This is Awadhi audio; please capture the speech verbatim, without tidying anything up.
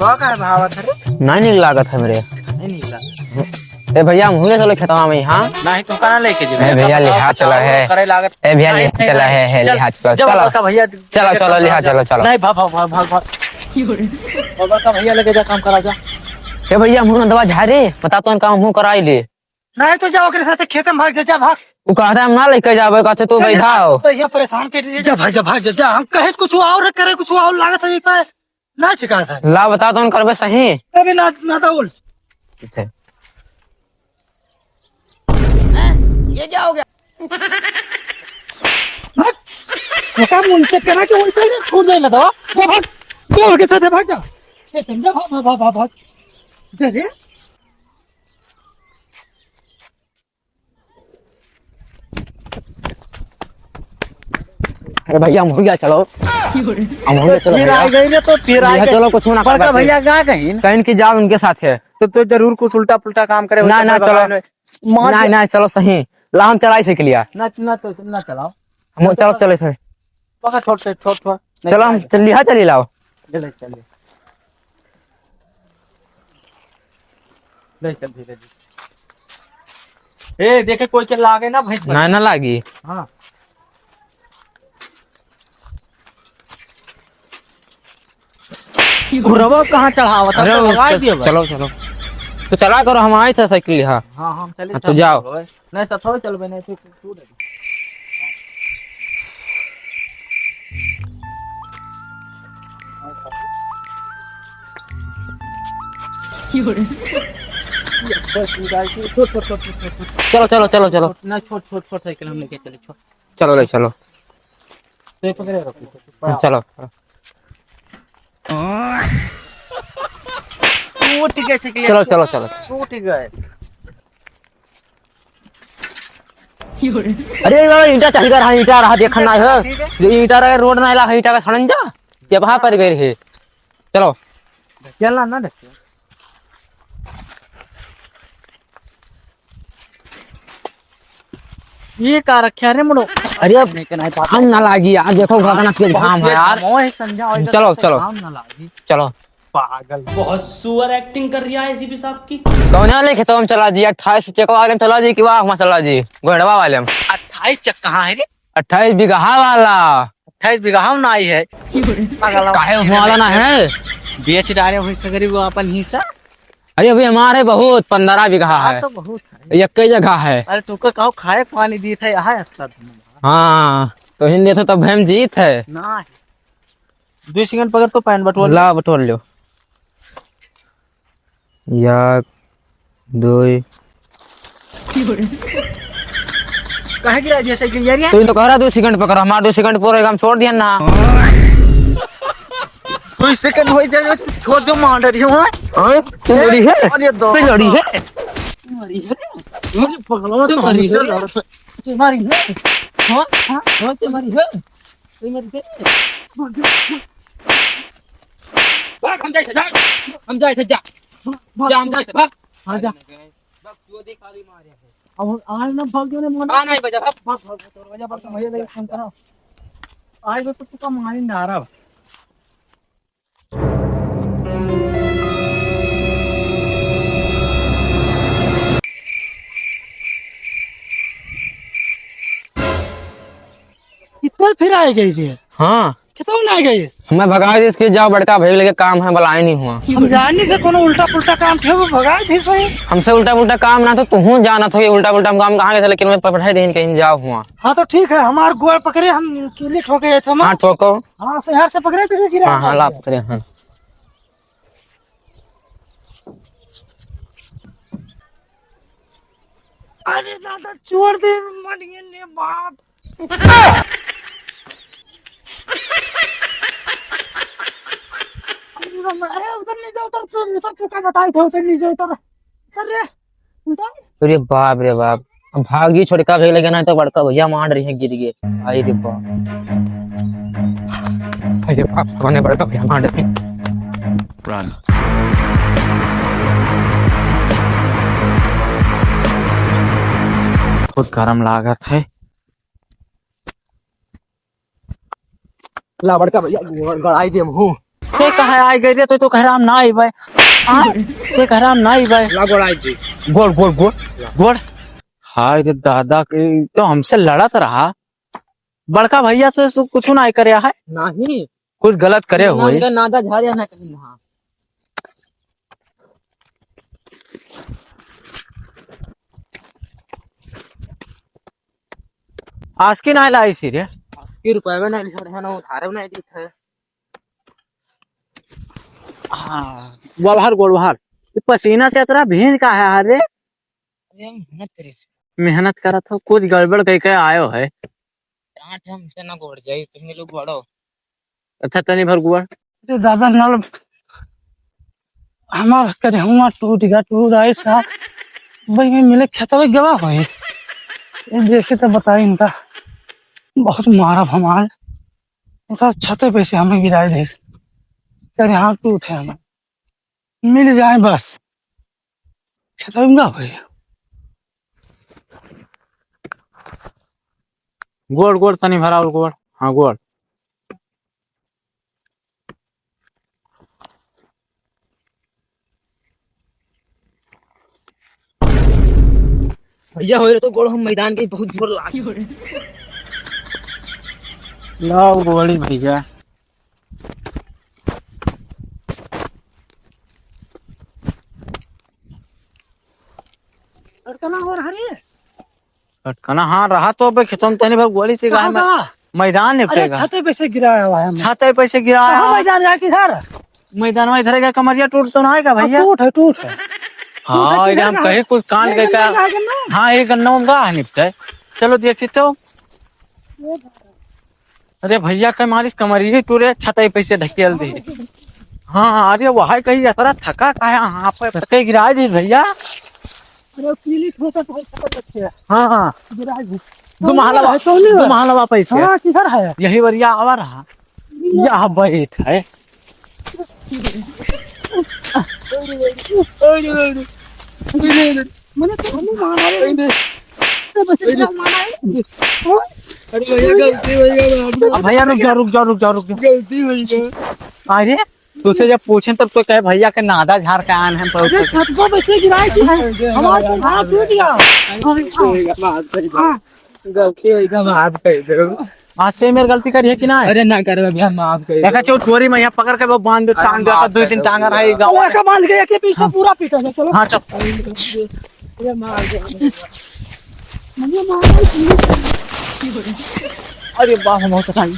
तो का है भावत है रे? नहीं निक लागत है मेरे। नहीं निक लागत। ए भैया, हम हुए चलो खेतवा में, हाँ? नहीं, तो कहाँ लेके जेबे? ए भैया, लिहा चला है। करे लागत। ए भैया, नहीं, लिहा नहीं, चला नहीं। है, है, चल, लिहा चला। चल, चलो, बड़का भैया। चलो, चलो, लिहा, चलो, चलो। नहीं, भाग, भाग, भाग, भाग, भाग। बड़का भैया लेके जा, काम करा जा। ए भैया, मुँह दवा झारे, बता तो काम मुँह कराई ले। नहीं तो जा ओकरे साथे खेते में भाग जा, जा भाग। उ कहता हम ना लेके जाबे, कहते तू जा, जा, बैठा हो। तो ये परेशान कर दिए। जा भाग, जा भाग, जा, जा। हम कहे कुछ और करे, कुछ और लागत है ये पे। ना ठिकाना था। ला बता तो करबे सही। अबे ना, ना तो बोल। ठीक है। ये क्या हो गया? भाग। वो काम उनसे करा कि वही पे छूट जाए ना दवा। जा भाग। जा ओकरे साथे भाग जा। खेते में जा, भाग, भाग, भाग, भाग। जा रे। अरे भैया, हम हुइया चलो। हम हुइया चलो फिर भैया। आ गई रे, तो फिर आ भैया गई। चलो, कुछ ना भैया करबा। भैया गा कहीं। कहीं की जाओ उनके साथ है। तो, तो जरूर कुछ उल्टा पुल्टा काम करे, ना, वैसे ना, कोई चलो। भगवान में मार ना, दे। ना, चलो सही। ला हम चलाई साइकिलिया। ना, ना, तो, ना चलाओ। हम चलो, चलो सही। पकड़, छोड़, छोड़, छोड़, छोड़। नहीं, चलो, हम नहीं। चल, लिहा चली लाओ। ले, ले, चल, ले। ले, चल, धीरे, धीरे। ए, देखे कोई के लागे ना भाई। ना, ना लागी। हाँ। घुरवा कहाँ चढ़ावत है? अरे, तो लगा चल-, दियो भाई। चलो, चलो। तो चला करो, हम आए थे साइकिल यहाँ। हाँ, हम चले हाँ, तो चल जाओ। चलो, ए। नहीं, सथवा चलबे, नहीं, तू, तू, तू रह। छोड़, छोड़, छोड़, छोड़। चलो, चलो, चलो, चलो। ना, छोड़, छोड़, छोड़, साइकिल हम लेके चले, छोड़। चलो, ले चलो। तो ये पकड़े रखो। हाँ, चलो। टूट गए साइकिल। चलो, चलो, चलो। टूट गए। अरे, ये ईंटा चढ़ रहा, ईंटा रहा, देखा ना है। ठीक है। जो ईंटा रहे, रोड ना ला, ईंटा का सड़न जा, ये वहाँ पर गए रहे। चलो। चलना ना, देखो। ये का रख्या रे मुड़ो? अरे, अब नहीं, नहीं, हम ना लागी यार, देखो, घटना से घाम है यार। मोह संझा हो चलो, चलो। घाम ना लागी। चलो। पागल। बहुत सुअर एक्टिंग कर रिया है एसीपी साहब की। कौन है लेके तो हम चला जी, अट्ठाईस चकवा वाले में चला जी कि वाह, वहाँ चला जी, गोंडवा वाले में। अट्ठाईस चक कहाँ है रे? अट्ठाईस बीघा वाला। अट्ठाईस बीघा हम ना आई है। पागल। काहे उसमें वाला ना है? बेच डाले हुई सगरी वो अपन हिस्सा। अरे अभी हमारे बहुत पन्द्रह बीघा हाँ, है। तो बहुत है। एक ही जगह है। अरे तुमको कहो खाए पानी दी थे, यहाँ है। हाँ, तो हिंदे थे तब हम जीत है। ना। दो सेकंड पकड़ तो पैन बटोर ले। ला, बटोर लो। एक, दो। काहे गिरा दिया साइकिल यार ये? तू तो कह रहा दो सेकंड पकड़, हमारा दो सेकंड पूरा काम छोड़ दिया ना। दो सेकंड हो जाए, छोड़ दो, मार रही हूँ। हाँ? तू लड़ी है? अरे दो। तू लड़ी है? तू लड़ी है? अरे पगला, तू लड़ी है? तू मारी है? हाँ? हाँ? हाँ, तू मारी है? भाग, हम जाए थे, भाग। हम जाए थे, जा। जा, हम जाए थे, भाग। हाँ, जा। भाग, तू देख, आगे मारे है। अब आज ना भाग जाने मन। हाँ, नहीं बजा, भाग। भाग, भाग, भाग, भाग, भाग, भैया, लेके फोन करो। आज तो तुका मारी ना रहा। इतना फिर आ गई रे। हाँ। कितना ना आ गई? हमें भगा दिस कि जाओ बड़का भैया लेके काम है, बुलाए नहीं हुआ। हम जानी से कोनो उल्टा पुल्टा काम थे, वो भगा दिस भाई। हमसे उल्टा पुल्टा काम ना तो तू जानत हो कि उल्टा पुल्टा काम कहाँ गए थे, लेकिन मैं पठाई देन कहीं जाओ हुआ। हाँ तो ठीक है, हमार गोड़ पकड़े, हम किले ठोके थे हम। हाँ ठोको। हाँ, से हाथ से पकड़े तो गिरा हाँ, हाँ, लाभ करे, हाँ। अरे दादा, छोड़ दे, मर गए ले बाप। अरे उधर नहीं जा, उधर तू, उधर तू का बताई थे, उधर नहीं जा, उधर, उधर रे, उधर। अरे बाप रे बाप, अब भाग जी छोटका भैया लगे ना तो बड़का भैया मार रही है, गिर गए। आई रे बाप, अरे बाप, कौन है बड़का भैया मार रही है। Run। बहुत गरम लागत है। ला बड़का भैया, गड़ाई दे मुँह। ते कहा आइ गए रे, तो, तो कह रहा हम ना आइबे। हाँ? ते कह रहा हम ना आइबे। ला गोड़ आई जी। गोड़, गोड़, गोड़, गोड़। हाय रे दादा, के तो हमसे लड़त रहा। बड़का भैया से तू कुछ ना करे है? नहीं। कुछ गलत करे ना, होई। ना, ना, ना, झाड़िया ना कहीं, हाँ। आज की ना लाई सी रे। आज की रुपये में नहीं छोड़े है ना, उधारे में नहीं देते हैं। हाँ, बाहर गोड़ बाहर। ये पसीना से इतना भींज का है, अरे? अरे, मेहनत करे। मेहनत करत हो, कुछ गड़बड़ कह के आयो है। डांट हमसे ना गोड़ जाई, तुम लोग बड़ो। अच्छा, तनी भर गुआ। अरे दादा, नल हमार करेहुआ टूट गया, टूट आए सा। भाई, मैं मिले खेतवे गवा होई। ये देखे तो बताई इनका, बहुत मारा हमार। उनका छते पे से हमें गिराए दे। करेहुआ टूट है हमें। मिल जाए बस। खेतवे में गवा होई। गोड़, गोड़, तनी भराओ गोड़। हाँ, गोड़। भैया, हो रे तो गोड़ हम मैदान के बहुत जोर लाग। लाओ गोड़ी भैया। लड़का ना हो रहा रे। कटकना, हाँ, रहा तो अबे खेतन तनी भर गोली से कहाँ गाय में बा? मैदान अरे निपटेगा। छते पे से गिराया हुआ है हमने। छते पे से गिराया कहाँ हुआ। मैदान है किधर? मैदान में इधर का कमरिया टूट तो ना आएगा अब भैया? टूट है, टूट है। हाँ, टूट है, इधर हम गिरा कहीं है। कुछ कांड ये के गन्ना का। का है गन्ना? हाँ, ये गन्ना उनका है निपटे। चलो देखी तो। ये अरे भैया के मारी कमरिया टूरे छते पे से ढकेल दे। हाँ, अरे वही कहीं इतना थका का है, हाँ, पे थके गिरा दे भैया। अरे पीली ठोका तो है, थका तो है। हाँ, हाँ। गिरा दे। दो महला वा-, है, कौन है? दो महला वापस है। हाँ, किधर है? यही बरिया आवा रहा। यह बैठ है। मैंने तो हम मारा है। अरे भैया, गलती हो गई, अब भैया, रुक जाओ, रुक जाओ, रुक जाओ, रुक जाओ। गलती हो गई। अरे, तुझसे जब पूछें तब तो कहे भैया के नादा झार के आन हम अरे, छत को वैसे गिराए थे। हमारा तो हाथ टूट गया। गलती हो गई, माफ कर दो। आज से मेरी गलती करी है कि ना? अरे ना करो भैया, माफ कर दो। देखा चो, छोरी में यहाँ पकड़ के वो बांध दो, अरे टांग दो, माफ दो कर तीन दो टांग भैया। रही गाँव। वो ऐसा बांध के, एक ही पीछे हाँ। पूरा पीछे है, चलो। हाँ, चल। अरे माफ कर दो। मुझे माफ कर दो। अरे बाप, हम बहुत थकाई।